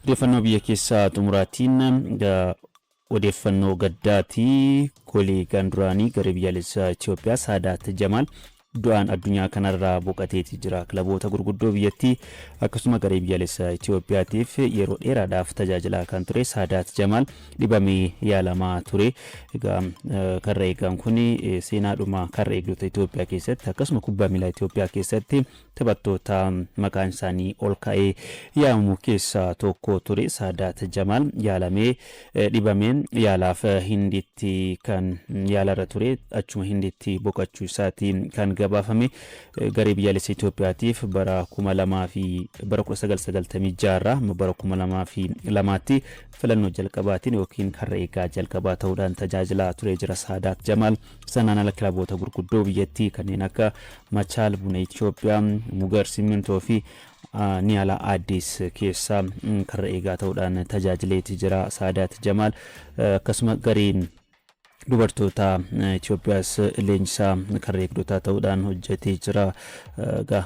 Odeeffannoo biyya keessaa xumuraatiin odeeffannoo gaddaati. Goolii duraanii garee biyyaalessaa Itoophiyaa Saadaat Jamaal du'aan addunyaa kanarraa boqoteeti jira. Kilaboota gurguddoo biyyattii akkasuma garee biyyaalessaa Itoophiyaatiif yeroo dheeraadhaaf tajaajilaa kan ture Saadaat Jamaal dhibamee yaalamaa ture. Egaa karra eegaan kun seenaadhuma karra eegdota Itoophiyaa keessatti akkasuma kubbaa miilaa Itoophiyaa keessatti taphattoota maqaan isaanii ol ka'ee yaamamu keessaa tokko ture. Saadaat Jamaal yaalamee dhibamee yaalaaf Hindiitti kan yaalarra ture, achuma Hindiitti boqochuu isaati kan gabaafame. Garee biyyaalessa Itoophiyaatiif bara 2000 fi bara 1996 irraa hamma bara 2002tti filannoo jalqabaatiin yookiin karra eegaa jalqabaa ta'uudhaan tajaajilaa ture jira Saadaat Jamaal. Sanaan ala kilaboota gurguddoo biyyattii kanneen akka Machaal, Buna Itoophiyaa, Mugar Simmintoo fi Niyaalaa Addis keessa karra eegaa ta'uudhaan tajaajileeti jira Saadaat Jamaal. Akkasuma gareen dubartoota Itoophiyaas leenjisaa karra eegdotaa ta'uudhaan hojjetee jira. Egaa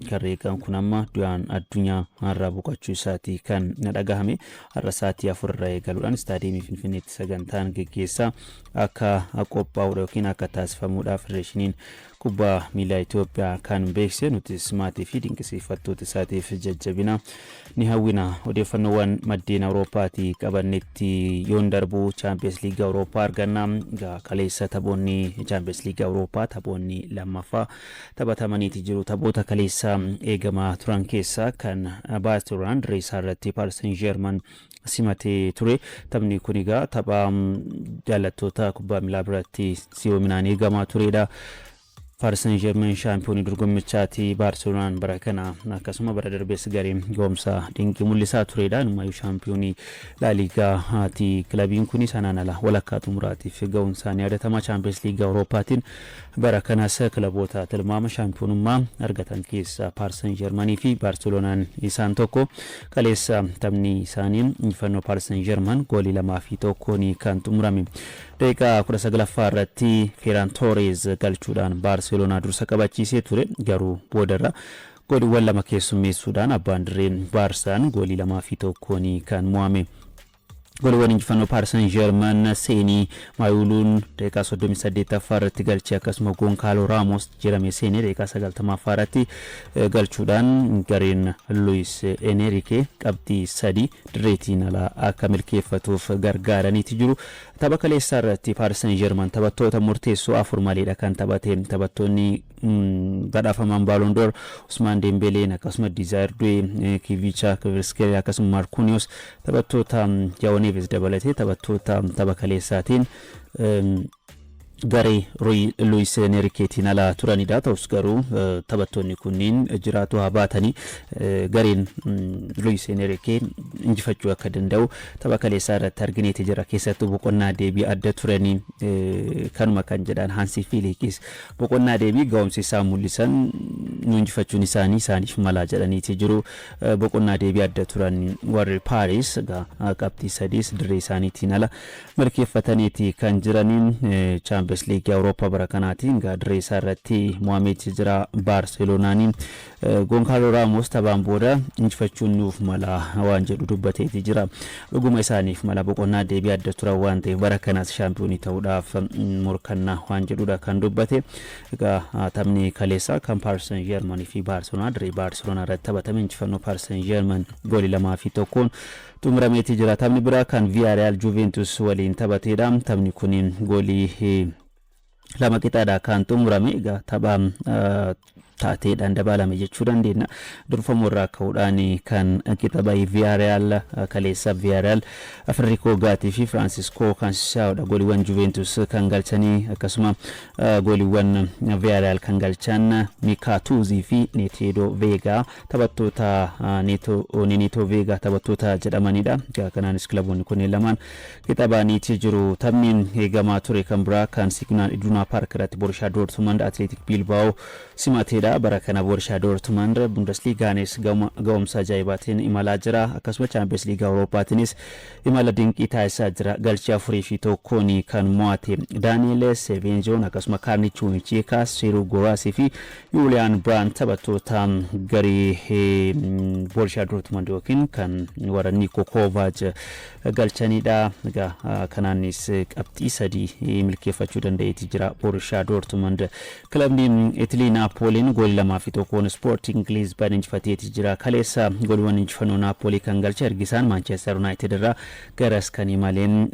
karra eegaan kun amma du'aan addunyaa irraa boqochuu isaatii kan dhagahame. Har'a sa'aatii 4 irraa eegaluudhaan istaadiyeemii Finfinneetti sagantaan geggeessaa akka qophaa'udha yookiin akka taasifamuudha Federeeshiniin Kubbaa Miilaa Itoophiyaa kan beeksise. Nutis maatii fi dinqisiifattoota isaatiif jajjabina ni hawwina. Odeeffannoowwan maddeen Awurooppaatii qabannetti yoon darbu, Chaampiyeens Liigii Awurooppaa arganna. Egaa kaleessa taphoonni Chaampiyeens Liigii Awurooppaa taphoonni lammaffaa taphatamaniiti jiru. Taphoota kaleessa eegamaa turan keessaa kan Baarseloonaan dirree isaa irratti Paaris Saint Germain simatee ture. Taphni kun egaa tapha jaallattoota kubbaa miilaa biratti si'oominaan eegamaa turedha. Paaris Saint Germain shaampiyoonii dorgommichaati. Baarseloonaan bara kana akkasuma bara darbees garee ga'umsa dinqii mul'isaa turedha. Inumaayyuu shaampiyoonii Laaliigaati kilabiin kun. Sanaan ala walakkaa xumuraatiif ga'uun isaanii yaadatama. Chaampiyoons Liigii Awurooppaatiin bara kanas kilaboota tilmaama shaampiyoonummaa argatan keessa Paaris Saint Germain fi Baarseloonaan isaan tokko. Kaleessa taphni isaanii injifannoo Paaris Saint Germain goolii 2fi 1n kan xumurame. Daqiiqaa 19ffaa irratti Ferran Torres galchuudhaan Baarseloonaa dursa qabachiisee ture. Garuu boodarra gooliiwwan lama keessummeessuudhaan abbaan dirree Baarsaan goolii 2fi 1n kan mo'ame. Gooliiwwan injifannoo Paaris Saint Germain Seenii Maayuluun daqiiqaa 38ffaa irratti galchee, akkasuma Gonkaaloo Raamos jedhame seenee daqiiqaa 90ffaa irratti galchuudhaan gareen Luis Enrique qabxii 3 dirreetiin alaa akka milkeeffatuuf gargaaraniiti jiru. Tapha kaleessaa irratti Paaris Saint Germain taphattoota murteessoo afur maleedha kan taphate. Taphattoonni badhaafaman Ballon d'Or Usmaan Dembeleen, akkasuma Desire Doué, Kivicha Kvaratskhelia, akkasuma Marquinhos, taphattoota João Neves dabalatee taphattoota tapha kaleessaatiin garee Luis Enriqueetiin ala turanidha. Ta'us garuu taphattoonni kunniin jiraatu haa baatanii, gareen Luis Enrique injifachuu akka danda'u tapha kaleessaa irratti argineeti jira. Keessattuu boqonnaa deebii adda turanii kanuma kan jedhan Hansi Filikis, boqonnaa deebii ga'umsi isaan mul'isan nu injifachuun isaanii isaaniif malaa jedhaniiti jiru. Boqonnaa deebii adda turan warri Paaris qabxii sadiis dirree isaaniitiin ala milkeeffataniiti kan jiraniin. Chaampiyoons Liigii Awurooppaa bara kanaatiin dirree isaa irratti mo'ameeti jira Baarselonaanii. Gonkaaloo Raamos taphaan booda injifachuun nuuf mala waan jedhu dubbateeti jira. Dhuguma isaaniif mala, boqonnaa deebii adda turan waan ta'eef bara kanas shaampiyoonii ta'uudhaaf morkannaa waan jedhudha kan dubbate. Egaa taphni kaleessaa kan Paaris Saint Germain fi Baarseloonaa dirree Baarseloonaa irratti taphatame injifannoo Paaris Saint Germain goolii 2fi 1n xumurameeti jira. Taphni biraa kan Villarreal Juventus waliin taphateedha. Taphni kun goolii 2 qixaadha kan xumurame. Egaa tapha taateedhaan dabalame jechuu dandeenya. Durfamuu irraa ka'uudhaan kan qixa bahee Villarreal kaleessa. Villarreal Federico Gatti fi Francisco Conceiçãodha gooliiwwan Juventus kan galchanii. Akkasuma gooliiwwan Villarreal kan galchan Mika Tuuzii fi Netedo Vega, taphattoota Neto Vega taphattoota jedhamanidha. Kanaanis kilaboonni kunneen lamaan qixa ba'aniiti jiru. Taphni eegamaa ture kan biraa kan Signal Iduna Park irratti Borussia Dortmund Athletic Bilbao simateedha. jira. Bara kana Borshaa Doortmund Bundesliigaanis ga'umsa ajaa'ibaatiin imalaa jira. Akkasuma Chaampiyoons Liigaa Awurooppaatiinis imala dinqii taasisaa jira. Galchii 4-1n kan mo'ate Daani'eel Seevenjoon, akkasuma Kaarni Chuunichiikaa, Seeruu Goraasii fi Yuuliyaan Biraan taphattoota garee Borshaa Doortmund yookiin kan warra Niiko Kovaaj galchanidha. Egaa kanaanis qabxii 3 milkeeffachuu danda'eeti jira Borshaa Doortmund. Kilabni Itilii Naapooliin goolii 2-1n Ispoorting Liizban injifateeti jira. Kaleessa gooliiwwan injifannoo Naapoolii kan galche ergisaan Maanchestar Yuunaayitid irraa garas kan imaleen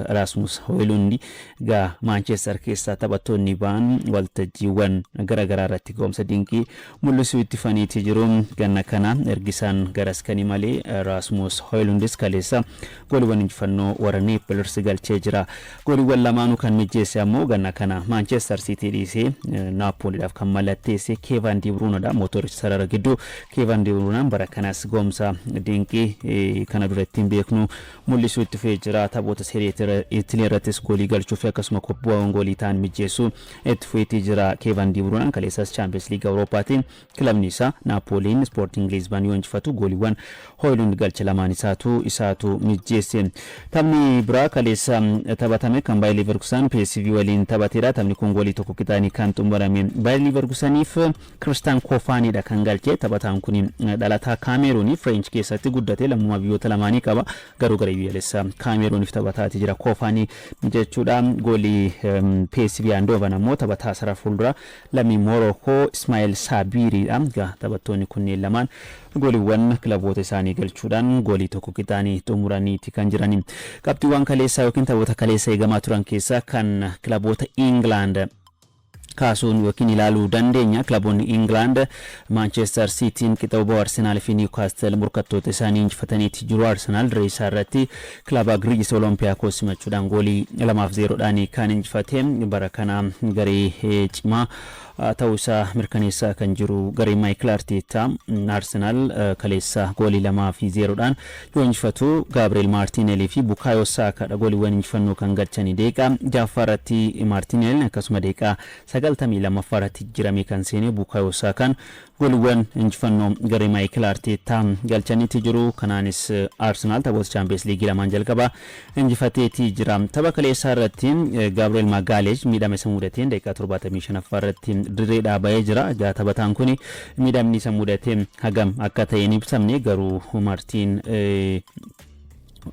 Rasmus Hoylundi. Egaa Maanchestar keessaa taphattoonni ba'an waltajjiiwwan garaagaraa irratti ga'umsa dinqii mul'isuu itti faniiti jiru. Ganna kana ergisaan garas kan imalee Rasmus Hoylundis kaleessa gooliiwwan injifannoo warra Neepilers galchee jira. Gooliiwwan lamaanuu kan mijjeesse ammoo ganna kana Maanchestar Siitii dhiisee Naapooliidhaaf kan mallatteesse Keevan Di Bruunodha. Mootoricha sarara gidduu Keevan Di Bruunaan bara kanas ga'umsa dinqii kana dura ittiin beeknu mul'isuu itti fufee jira. Taphoota Serie Itilii irrattis goolii galchuu fi akkasuma bu'aawwan goolii ta'an mijjeessuu itti fufeetii jira. Keevan Di Bruunaan kaleessas Chaampiyoons Liigii Awurooppaatiin kilabni isaa Naapooliin Ispoorting Liizban yoo injifatu, gooliiwwan Hoylund galche lamaan isaatu mijjeesse. Taphni biraa kaleessa taphatame kan Baayir Leverkusen PSV waliin taphatedha. Taphni kun goolii 1 qixaanii kan xumurame. Baayir Leverkuseniif Kiristaan Koofaaniidha kan galche. Taphataan kun dhalataa Kaameruunii, Fireench keessatti guddate, lammummaa biyyoota lamaanii qaba. Garuu gara biyyaalessa Kaameruuniif taphataati jira Koofaanii jechuudha. Goolii PSV Eindhoven ammoo taphataa sarara fuulduraa lammii Moorookoo Ismaa'eel Saabiiriidha. Egaa taphattoonni kunneen lamaan gooliiwwan kilaboota isaanii galchuudhaan goolii 1 qixaanii xumuraniiti kan jirani. Qabxiiwwan kaleessaa yookiin taphoota kaleessa eegamaa turan keessaa kan kilaboota Ingilaand kaasuun yookiin ilaaluu dandeenya. Kilaboonni Ingilaand Maanchestar Siitiin qixa ba'u, Arsenaal fi Niwkaastel morkattoota isaanii injifataniiti jiru. Arsenaal dirree isaa irratti kilaba Giriis Oloompiyaakos simachuudhaan goolii 2-0dhaan kan injifate. Bara kana garee cimaa ta'uu isaa mirkaneessaa kan jiru garee Maayikil Arteetaa Arsenaal kaleessa goolii 2-0dhaan yoo injifatu, Gaabireel Maartiinelii fi Bukaayoo Saakaadha gooliiwwan injifannoo kan galchanii. Daqiiqaa 6ffaa irratti Maartiinel, akkasuma daqiiqaa 92ffaa irratti jijjiiramee kan seene Bukaayoo Saakaan gooliiwwan injifannoo garee Maayikil Arteetaa galchaniiti jiru. Kanaanis Arsenaal taphoota Chaampiyoons Liigii lamaan jalqabaa injifateetii jira. Tapha kaleessaa irratti Gaabireel Magaaleej miidhama isa mudateen daqiiqaa 75ffaa irratti dirreedhaa bahee jira. Egaa taphataan kun miidhamni isa mudate hagam akka ta'e hin ibsamne, garuu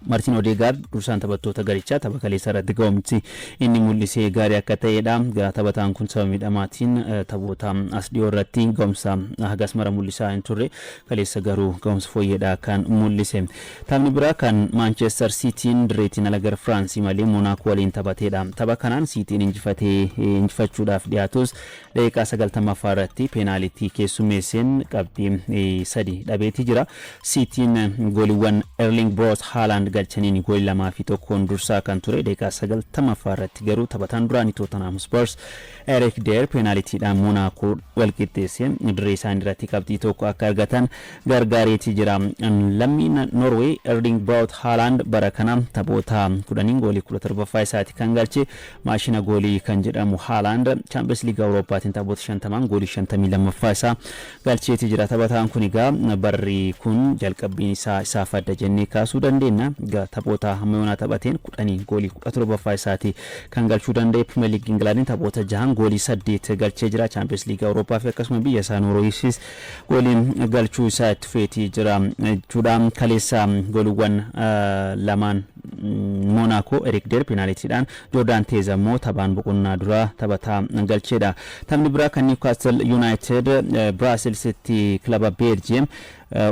Martiin Odeegaard dursaan taphattoota garichaa tapha kaleessaa irratti ga'umsi inni mul'isee gaarii akka ta'edha. Taphataan kun sababa miidhamaatiin taphoota as dhiyoo irratti ga'umsa hagas mara mul'isaa hin turre. Kaleessa garuu ga'umsa fooyyeedha kan mul'ise. Taphni biraa kan Maanchestar Siitiin dirreetiin ala gara Firaansii malee Moonaakoo waliin taphatedha. Tapha kanaan Siitiin injifatee injifachuudhaaf dhiyaatus, daqiiqaa 90ffaa irratti peenaalitii keessummeesseen qabxii 3 dhabeetii jira. Siitiin gooliiwwan Erling Broot Haaland galchaniin goolii 2-1n dursaa kan ture, daqiiqaa 90ffaa irratti garuu taphataan duraanii Tootanhaam Spurs Eric Dier peenaalitiidhaan Moonaakoo walqixxeesse dirree isaanii irratti qabxii 1 akka argatan gargaareetii jira. Lammiin Norway Erling Braut Haaland bara kana taphoota 10n goolii 17ffaa isaati kan galche. Maashina goolii kan jedhamu Haaland Chaampiyoons Liigii Awurooppaatiin taphoota 50n goolii 52ffaa isaa galcheetii jira. Taphataan kun egaa barri kun jalqabbiin isaa isaaf adda jennee kaasuu dandeenya. Egaa taphoota hamma yoonaa taphateen 10 goolii 17ffaa isaati kan galchuu danda'e. Pirimeer Liigii Ingilaandiin taphoota jahan goolii 8 galchee jira. Chaampiyoons Liigii Awurooppaa fi akkasuma biyya isaa Noorweeyis gooliin galchuu isaa itti fufeetii jira jechuudha. Kaleessa gooliiwwan lamaan Moonaakoo Erik Deer peenaalitiidhaan, Joordaan Teez ammoo taphaan boqonnaa duraa taphataa galcheedha. Taphni biraa kan Niwkaastil Yuunaayitid Biraasilsitti kilaba Beeljiyeem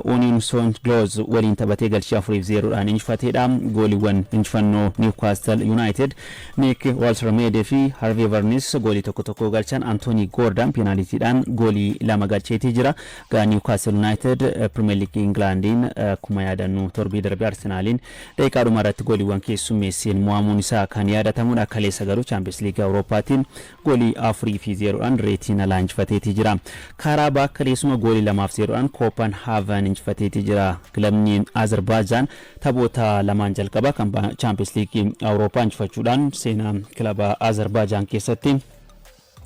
Union Saint Gilloise waliin taphatee galchii 4-0dhaan injifateedha. Gooliiwwan injifannoo Niwkaastil Yuunaayitid Nick Woltemade fi Harvey Barnes goolii tokko tokko galchan. Antoonii Goordan peenaalitiidhaan goolii 2 galcheetii jira. Egaa Niwkaastil Yuunaayitid Pirimeer Liigii Ingilaandiin akkuma yaadannu torbii darbe Arsenaaliin daqiiqaa dhuma irratti gooliiwwan keessummeesseen mo'amuun isaa kan yaadatamudha. Kaleessa garuu Chaampiyoons Liigii Awurooppaatiin goolii 4-0dhaan reetiin alaa injifateetii jira. Kaaraabaak kaleessuma goolii 2-0dhaan Kooppenhaaven injifateetii jira. Kilabni Azerbaajaan taphoota lamaan jalqabaa kan Chaampiyoons Liigii Awurooppaa injifachuudhaan seenaa kilaba Azerbaajaan keessatti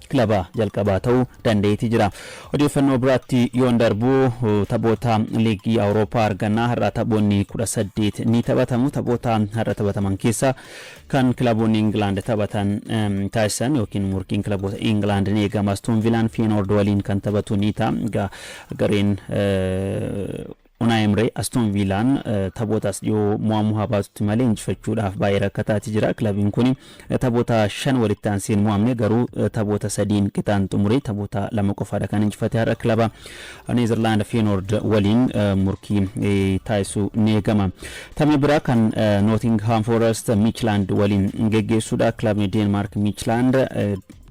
Kilaba jalqabaa ta'uu danda'eeti jira. Odeeffannoo biraatti yoon darbu, taphoota liigii Awurooppaa argannaa. Har'a taphoonni 18 ni taphatamu. Taphoota har'a taphataman keessaa kan kilaboonni Ingilaand taphatan taasisan yookiin morkiin kilaboota Ingilaand ni eegama. Aston Villaan Feyenoord waliin kan taphatu ni ta'a. Gareen Unai Emery, Aston Villaan, taphoota as dhiyoo mo'amuu haa baatutti malee injifachuudhaaf baay'ee rakkataati jira. Kilabiin kun taphoota shan walitti aansee hin mo'amne, garuu taphoota sadiin qixaan xumure, taphoota lama qofaadha kan injifate. Har'a kilaba Neezerlaand Feyenoord waliin murkii taasisu ni eegama. Taphni biraa kan Nottingham Forest Midtjylland waliin geggeessuudha. Kilabni Deenmaark Midtjylland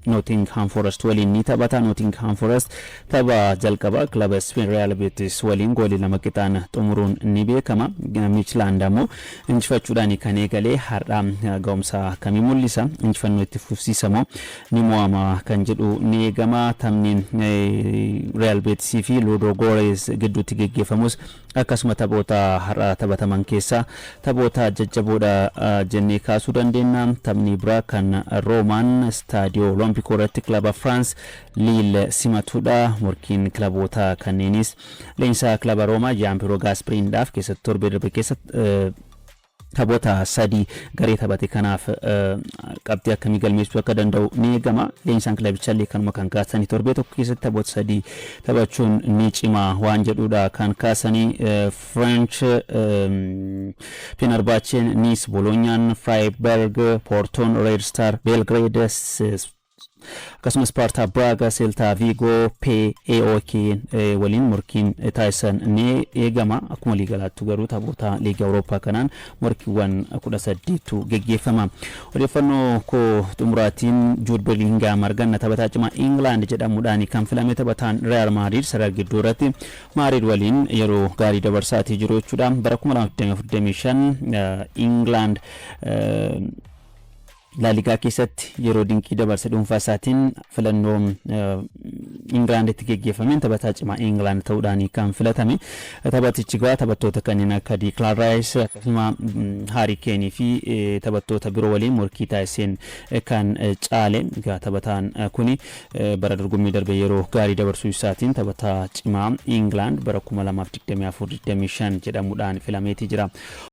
Nottingham Forest waliin ni taphata. Nottingham Forest tapha jalqaba kilaba Spain Real Betis waliin goolii 2 qixaan xumuruun ni beekama. Midtjylland ammoo injifachuudhaan kan eegalee har'a ga'umsa akkamii mul'isa? Injifannoo itti fufsiisa moo ni mo'ama kan jedhu ni eegama. Taphni Real Betisii fi Ludogorets gidduutti geggeeffamus akkasuma taphoota har'a taphataman keessaa taphoota jajjaboodha jennee kaasuu dandeenya. Taphni biraa kan Roomaan Staadiyoo Olompikoo irratti kilaba Firaans Liil simatudha. Morkiin kilaboota kanneenis leenjisaa kilaba Roomaa Jaan Piiroo Gaaspiriinidhaaf, keessatti torbee darbe keessa taphoota sadii garee taphate kanaaf qabxii akkamii galmeessuu akka danda'u ni eegama. Leenjisaan kilabichaa illee kanuma kan kaasanii, torbee tokko keessatti taphoota sadii taphachuun ni cima waan jedhudha kan kaasanii. French Fenerbahceen Nice, Bolonyaan Freiburg, Portoon Red Star Belgrade, akkasumas Sparta Braga, Celta Vigo, PAOK waliin morkiin taasisan ni eegama. Akkuma liigalaattu garuu taphoota liiga Awurooppaa kanaan morkiiwwan 18tu geggeeffama. Odeeffannoo koo xumuraatiin Jude Bellingham arganna. Taphataa cimaa England jedhamuudhaan kan filame taphataan Real Madrid sarara gidduu irratti Madrid waliin yeroo gaarii dabarsaatii jiru jechuudha. Bara 2025 England Laaligaa keessatti yeroo dinqii dabarse dhuunfaa isaatiin filannoo Ingilaanditti geggeeffameen taphataa cimaa Ingilaand ta'uudhaan kan filatame. Taphatichi gaa taphattoota kanneen akka Declan Rice, akkasuma Harry Kane fi taphattoota biroo waliin morkii taasiseen kan caale. Egaa taphataan kuni bara dorgommii darbe yeroo gaarii dabarsuu isaatiin taphataa cimaa Ingilaand bara 2024-25 jedhamuudhaan filameetii jira.